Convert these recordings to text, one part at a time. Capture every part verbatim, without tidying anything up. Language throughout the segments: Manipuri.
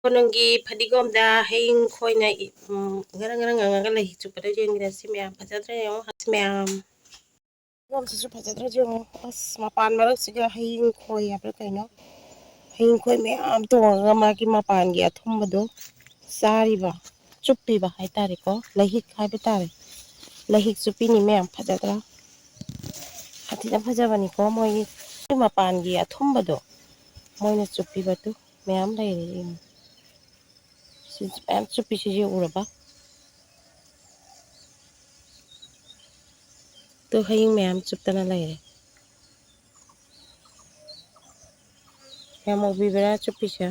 ꯀꯣꯅꯨꯡꯒꯤ ꯐꯗꯤꯒꯣꯝꯗ ꯍꯌꯤꯡ ꯈꯣꯏꯅ ꯏ-, ꯎꯝ, ꯉꯔꯪ ꯉꯔꯪ ꯉꯪꯉꯒ ꯂꯩ ꯆꯨꯞꯄꯗ ꯌꯦꯡꯒꯦꯔꯥ ꯁꯤ ꯃꯌꯥꯝ꯫ ꯐꯖꯗ꯭ꯔꯥ ꯌꯦꯡꯉꯣ, ꯁꯤ ꯃꯌꯥꯝ꯫ ꯐꯗꯤꯒꯣꯝꯁꯤꯁꯨ ꯐꯖꯗ꯭ꯔꯥ ꯌꯦꯡꯉꯣ꯫ ꯑꯁ, ꯃꯄꯥꯟ ꯃꯔꯛꯁꯤꯒ ꯍꯌꯤꯡ ꯈꯣꯏ ꯍꯥꯏꯕ꯭ꯔꯥ ꯀꯩꯅꯣ? ꯍꯌꯤꯡ ꯈꯣꯏ ꯃꯌꯥꯝ ꯇꯣꯡꯉꯒ ꯃꯥꯒꯤ ꯃꯄꯥꯟꯒꯤ ꯑꯊꯨꯝꯕꯗꯣ ꯆꯥꯔꯤꯕ, ꯆꯨꯞꯄꯤꯕ ꯍꯥꯏꯇꯥꯔꯦꯀꯣ꯫ ꯂꯩꯍꯤꯛ ꯍꯥꯏꯕ ꯇꯥꯔꯦ꯫ ꯂꯩꯍꯤꯛ ꯆꯨꯞꯄꯤꯅꯤ ꯃꯌꯥꯝ, ꯐꯖꯗ꯭ꯔꯥ? ꯁꯥꯊꯤꯅ ꯐꯖꯕꯅꯤꯀꯣ ꯃꯣꯏꯒꯤ ꯃꯄꯥꯟꯒꯤ ꯑꯊꯨꯝꯕꯗꯣ ꯃꯣꯏꯅ ꯆꯨꯞꯄꯤꯕꯗꯨ ꯃꯌꯥꯝ ꯂꯩꯔꯦ꯫ ꯌꯦꯡꯉꯨ꯫ ꯁꯤ ꯃꯌꯥꯝ ꯆꯨꯞꯄꯤꯁꯤꯁꯨ ꯎꯔꯕ? ꯇꯨ ꯍꯌꯤꯡ ꯃꯌꯥꯝ ꯆꯨꯞꯇꯅ ꯂꯩꯔꯦ꯫ ꯌꯥꯝ ꯎꯕꯤꯕ꯭ꯔꯥ ꯆꯨꯞꯄꯤꯁꯦ?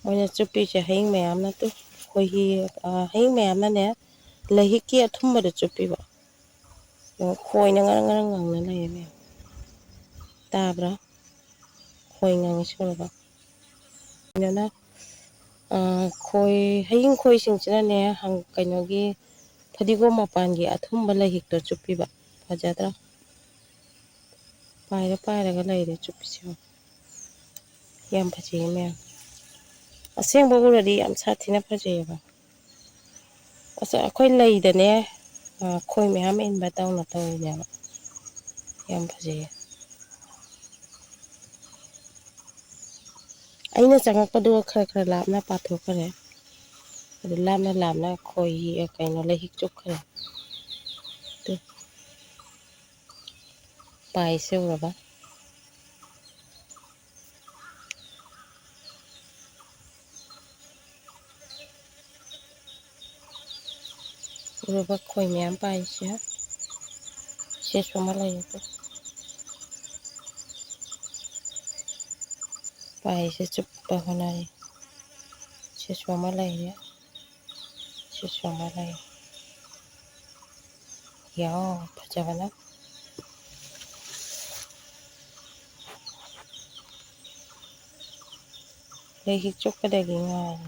ꯃꯣꯏꯅ ꯆꯨꯞꯄꯤꯁꯦ ꯍꯌꯤꯡ ꯃꯌꯥꯝꯅ ꯇꯨ ꯈꯣꯏꯍꯤ, ꯑ, ꯍꯌꯤꯡ ꯃꯌꯥꯝꯅꯅꯦ ꯂꯩꯍꯤꯛꯀꯤ ꯑꯊꯨꯝꯕꯗ ꯆꯨꯞꯄꯤꯕ꯫ ꯌꯦꯡꯉꯣ, ꯈꯣꯏꯅ ꯉꯔꯪ ꯉꯔꯪ ꯉꯪꯅ ꯂꯩꯌꯦ ꯃꯌꯥꯝ꯫ ꯇꯥꯕ꯭ꯔꯥ? ꯈꯣꯏ ꯉꯪꯉꯤ ꯁꯤ ꯎꯔꯕ? ꯀꯩꯅꯣꯅ, ꯑ, ꯈꯣꯏ, ꯍꯌꯤꯡ ꯈꯣꯏꯁꯤꯡꯁꯤꯅꯅꯦ, ꯍꯪ-, ꯀꯩꯅꯣꯒꯤ ꯐꯗꯤꯒꯣꯝ ꯃꯄꯥꯟꯒꯤ ꯑꯊꯨꯝꯕ ꯂꯩꯍꯤꯛꯇꯣ ꯆꯨꯞꯄꯤꯕ꯫ ꯐꯖꯗ꯭ꯔꯥ? ꯄꯥꯏꯔ ꯄꯥꯏꯔꯒ ꯂꯩꯔꯦ ꯆꯨꯞꯄꯤꯁꯦ꯫ ꯌꯥꯝ ꯐꯖꯩꯌꯦ ꯃꯌꯥꯝ꯫ ꯑꯁꯦꯡꯕ ꯎꯔꯗꯤ ꯌꯥꯝ ꯁꯥꯊꯤꯅ ꯐꯖꯩꯌꯦꯕ꯫ ꯑꯁ, ꯑꯩꯈꯣꯏ ꯂꯩꯗꯅꯦ, ꯑ, ꯈꯣꯏ ꯃꯌꯥꯝ ꯏꯟꯕ ꯇꯧꯅ ꯇꯧꯔꯤꯅꯦꯕ꯫ ꯌꯥꯝ ꯐꯖꯩꯌꯦ꯫ ꯑꯩꯅ ꯆꯪꯉꯛꯄꯗꯨꯒ ꯈꯔ ꯈꯔ ꯂꯥꯞꯅ ꯄꯥꯊꯣꯛꯈ꯭ꯔꯦ꯫ ꯑꯗꯨ ꯂꯥꯞꯅ ꯂꯥꯞꯅ ꯈꯣꯏ, ꯀꯩꯅꯣ, ꯂꯩꯍꯤꯛ ꯆꯨꯞꯈ꯭ꯔꯦ꯫ ꯑꯗꯨ ꯄꯥꯏꯁꯦ ꯎꯔꯕ? ꯎꯔꯕ ꯈꯣꯏ ꯃꯌꯥꯝ ꯄꯥꯏꯁꯦ? ꯁꯤꯁꯨ ꯑꯃ ꯂꯩꯔꯦ꯫ ꯄꯥꯏꯁꯦ ꯆꯨꯞꯄ ꯍꯣꯠꯅꯔꯤ꯫ ꯁꯤꯁꯨ ꯑꯃ ꯂꯩꯔꯦ꯫ ꯁꯤꯁꯨ ꯑꯃ ꯂꯩꯔꯦ꯫ ꯌꯥꯎ, ꯐꯖꯕꯅ꯫ ꯂꯩꯍꯤꯛ ꯆꯨꯞꯀꯗꯒꯤ ꯉꯥꯏꯔꯦ꯫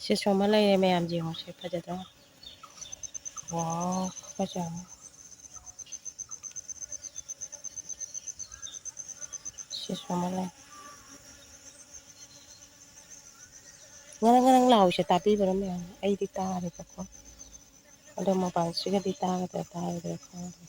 ꯁꯤꯁꯨ ꯑꯃ ꯂꯩꯔꯦ ꯃꯌꯥꯝ, ꯌꯦꯡꯉꯨꯁꯦ, ꯐꯖꯗ꯭ꯔꯥ? ꯋꯥꯎ, ꯐꯖꯕ꯫ ꯁꯤꯁꯨ ꯑꯃ ꯂꯩ꯫ ꯉꯔꯪ ꯉꯔꯪ ꯂꯥꯎꯔꯤꯁꯦ ꯇꯥꯕꯤꯕ꯭ꯔꯥ ꯃꯌꯥꯝ? ꯑꯩꯗꯤ ꯇꯥꯔꯦꯕꯀꯣ꯫ ꯑꯗꯣ ꯃꯄꯥꯟꯁꯤꯒꯗꯤ ꯇꯥꯒꯗ꯭ꯔꯥ ꯇꯥꯔꯣꯏꯗ꯭ꯔꯥ ꯈꯪꯗꯦ꯫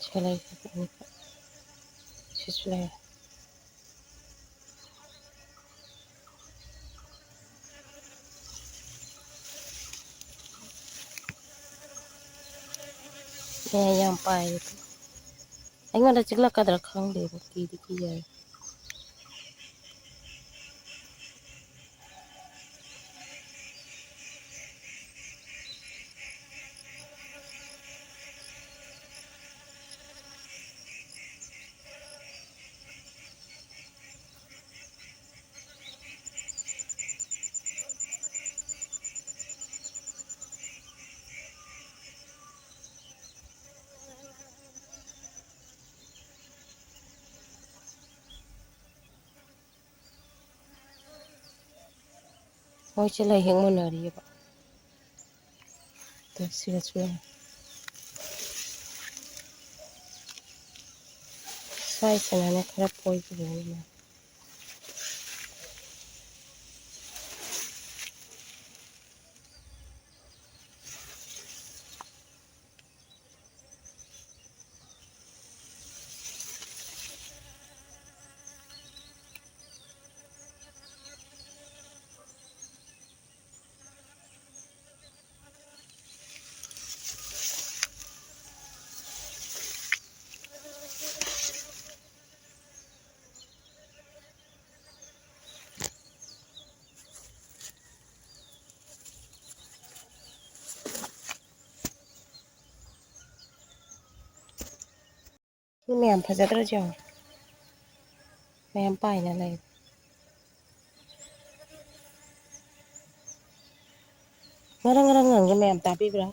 ꯁꯤ ꯂꯩ, ꯁꯤꯁꯨ ꯂꯩ꯫ ꯑꯦ, ꯌꯥꯝ ꯄꯥꯏ꯫ ꯑꯩꯉꯣꯟꯗ ꯆꯤꯛꯂꯛꯀꯗ꯭ꯔꯥ ꯈꯪꯗꯦꯕ, ꯀꯤꯗꯤ ꯀꯤꯖꯔꯦ꯫ ꯃꯣꯏꯁꯦ ꯂꯥꯏ ꯍꯦꯛ ꯃꯨꯟꯅꯔꯤꯑꯕ꯫ ꯑꯗꯣ ꯁꯤꯒꯁꯨ ꯌꯥꯏ꯫ ꯁ꯭ꯋꯥꯏꯁꯤꯅꯅꯦ ꯈꯔ ꯐꯣꯏꯈꯤꯕꯅꯤꯅ꯫ ꯃꯤ ꯃꯌꯥꯝ ꯐꯖꯗ꯭ꯔꯁꯨ ꯌꯦꯡꯉꯣ꯫ ꯃꯌꯥꯝ ꯄꯥꯏꯅ ꯂꯩ꯫ ꯉꯔꯪ ꯉꯔꯪ ꯉꯪꯉꯦ, ꯃꯌꯥꯝ ꯇꯥꯕꯤꯕ꯭ꯔꯥ?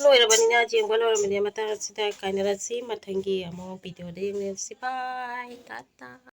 ꯂꯣꯏꯔꯕꯅꯤꯅ, ꯌꯦꯡꯕ ꯂꯣꯏꯔꯕꯅꯤꯅ, ꯃꯇꯥꯡ ꯑꯁꯤꯗ ꯀꯥꯏꯅꯔꯁꯤ꯫ ꯃꯊꯪꯒꯤ ꯑꯃꯨꯛ ꯚꯤꯗꯤꯑꯣꯗ ꯌꯦꯡꯅꯔꯁꯤ꯫ ꯕꯥꯏ, ꯇꯥꯇꯥ꯫